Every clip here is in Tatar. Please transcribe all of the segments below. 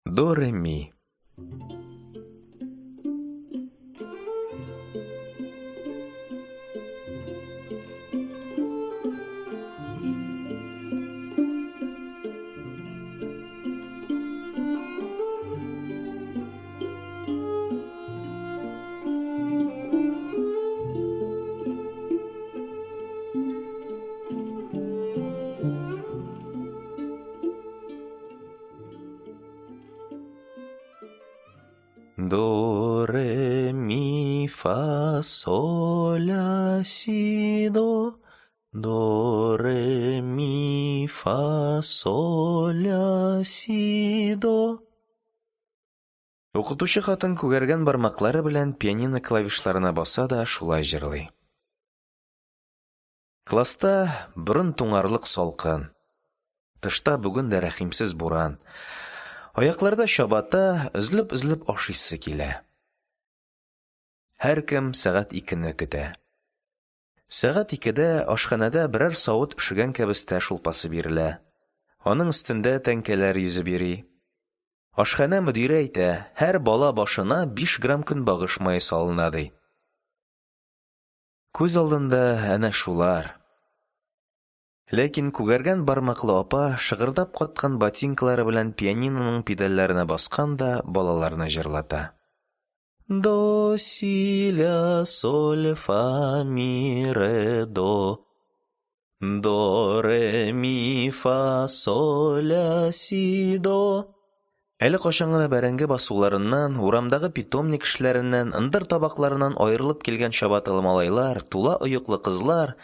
До, ре, ми. До, ре, ми, фа, соль, ля, си, до. До, ре, ми, фа, соль, ля, си, до. Укытучы хатын күгәргән бармаклары белән пианино клавишларына баса да шулай җырлый. Класста борын туңарлык салкын. Тышта бүген дә рәхимсез буран. Аякларда чабата, өзелеп-өзелеп ашыйсы килә. Һәркем сәгать икене көтә. Сәгать икедә ашханәдә берәр савыт өшегән кәбестә шулпасы бирелә. Аның өстендә тәңкәләр йөзеп йөри. Ашханә мөдире әйтә, һәр бала башына 5 грамм көнбагыш мае салына, ди. Күз алдында әнә шулар. Ләкин күгәргән бармаклы апа шыгырдап каткан ботинкалары белән пианиноның педальләренә баскан да балаларны җырлата. До, си, ля, соль, фа, ми, ре, до. До, ре, ми, фа, соль, ля, си, до. Әле кайчан гына бәрәңге басуларыннан, урамдагы питомник эшләреннән, ындыр табакларыннан аерылып килгән чабаталы малайлар, тула оеклы кызлар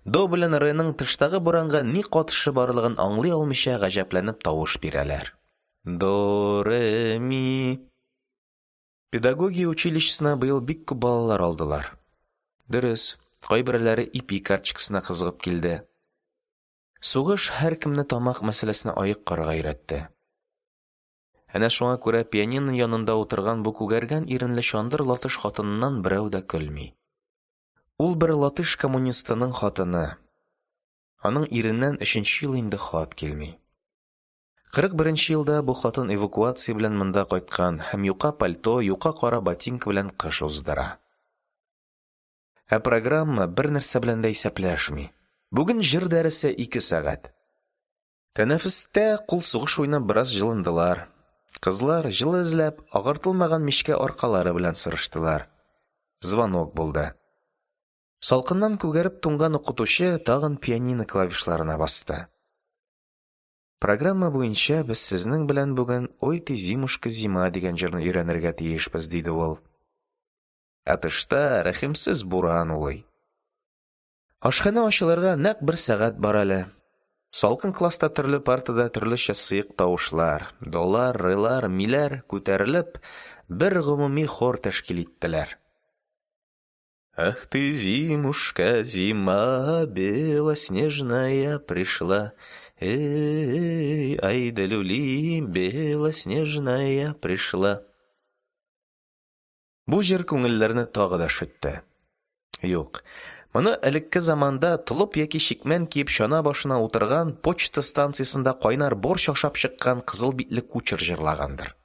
до белән реның тыштагы буранга ни катышы барлыгын аңлый алмыйча гаҗәпләнеп тавыш бирәләр. До, ре, ми. Педагогия училищесына быел бик күп балалар алдылар. Дөрес, кайберләре ипи карточкасына кызыгып килде. Сугыш һәркемне тамак мәсьәләсенә аек карарга өйрәтте. Әнә шуңа күрә пианино янында утырган бу күгәргән иренле чандыр латыш хатыныннан берәү дә көлми. Ул бер латыш коммунистының хатыны. Аның иреннән өченче ел инде хат килми. 41 елда бу хатын эвакуация белән монда кайткан һәм юка пальто, юка кара ботинка белән кыш уздыра. Ә программа бернәрсә белән дә исәпләшми. Бүген җыр дәресе 2 сәгать. Тәнәфестә кул сугыш уйнап бераз җылындылар. Кызлар, җылы эзләп, агартылмаган мичкә аркалары белән сырыштылар. Звонок булды. Салкыннан күгәреп туңган укытучы тагын пианино клавишларына басты. Программа буенча без сезнең белән бүген «Ой ты, зимушка, зима» дигән җырны өйрәнергә тиешбез, диде ул. Ә тышта рәхимсез буран улый. Ашханә ачылырга нәкъ бер сәгать бар әле. Салкын класста төрле партада төрлечә сыек тавышлар, долар, релар, миләр күтәрелеп, бер гомуми хор тәшкил иттеләр. Ах ты, зимушка, зима белоснежная пришла. Эй, ай да люли, белоснежная пришла. Бу җыр күңелләрне тагы да өшетте. Юк, моны элекке заманда толып яки чикмән киеп чана башына утырган, почта станциясендә кайнар борщ ашап чыккан кызыл битле кучер җырлагандыр.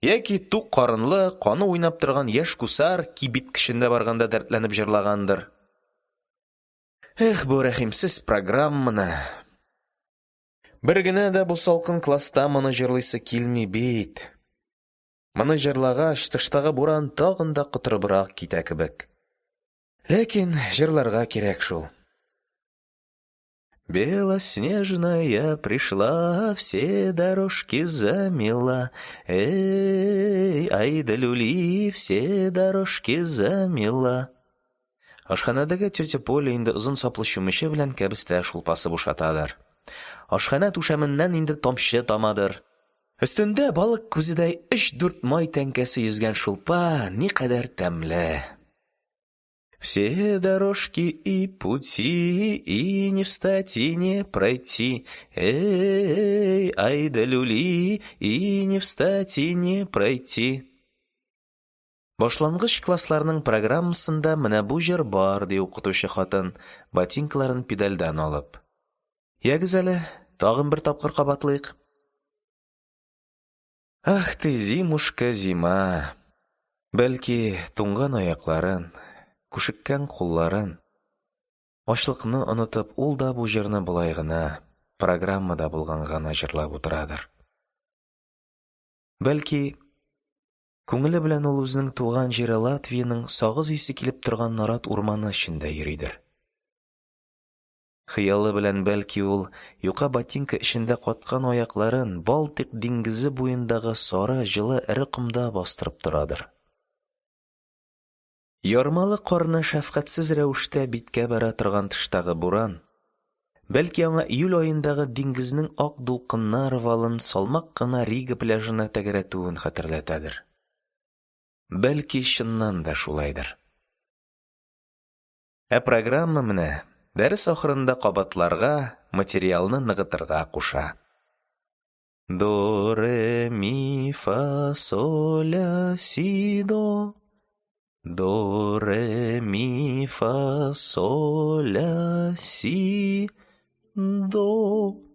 Яки тук карынлы, каны уйнап торган яшь гусар кибитка эчендә барганда дәртләнеп җырлагандыр. Эх, бу рәхимсез программаны. Бер генә дә бу салкын класста моны җырлыйсы килми бит. Моны җырлагач, тыштагы буран тагын да котырыбрак китә кебек. Ләкин җырларга кирәк шул. Белоснежная пришла, все дорожки замела. Эй, ай да люли, все дорожки замела. Ашханәдәге тётя Поля инде озын саплы чүмече белән кәбестә шулпасы бушатадыр. Ашханә түшәменнән инде тамчы тамадыр. Өстендә балык күзедәй өч-дүрт май тәңкәсе йөзгән шулпа никадәр тәмле. Все дорожки и пути, и не встать, и не пройти. Эй, ай да люли, и не встать, и не пройти. Башлангыч классларның программасында менә бу җыр бар, ди укытучы хатын, ботинкаларын педальдән алып. Ягез әле, тагын бер тапкыр кабатлыйк. Ах ты, зимушка-зима! Бәлки, туңган аякларын, күшеккән кулларын, ачлыкны онытып, ул да бу җырны болай гына, программада булганга гына җырлап утырадыр? Бәлки, күңеле белән ул үзенең туган җире Латвиянең сагыз исе килеп торган нарат урманы эчендә йөридер? Хыялы белән, бәлки, ул юка ботинка эчендә каткан аякларын Балтыйк диңгезе буендагы сары, җылы, эре комда бастырып торадыр? Ярмалы карны шәфкатьсез рәвештә биткә бәрә торган тыштагы буран, бәлки, аңа июль аендагы диңгезнең ак дулкыннар валын салмак кына Рига пляжына тәгәрәтүен хәтерләтәдер? Бәлки, чыннан да шулайдыр? Ә программа менә дәрес ахырында кабатларга, материалны ныгытырга куша. До-ре-ми-фа-соль-ля-си-до. До-ре-ми-фа-соль-ля-си-до.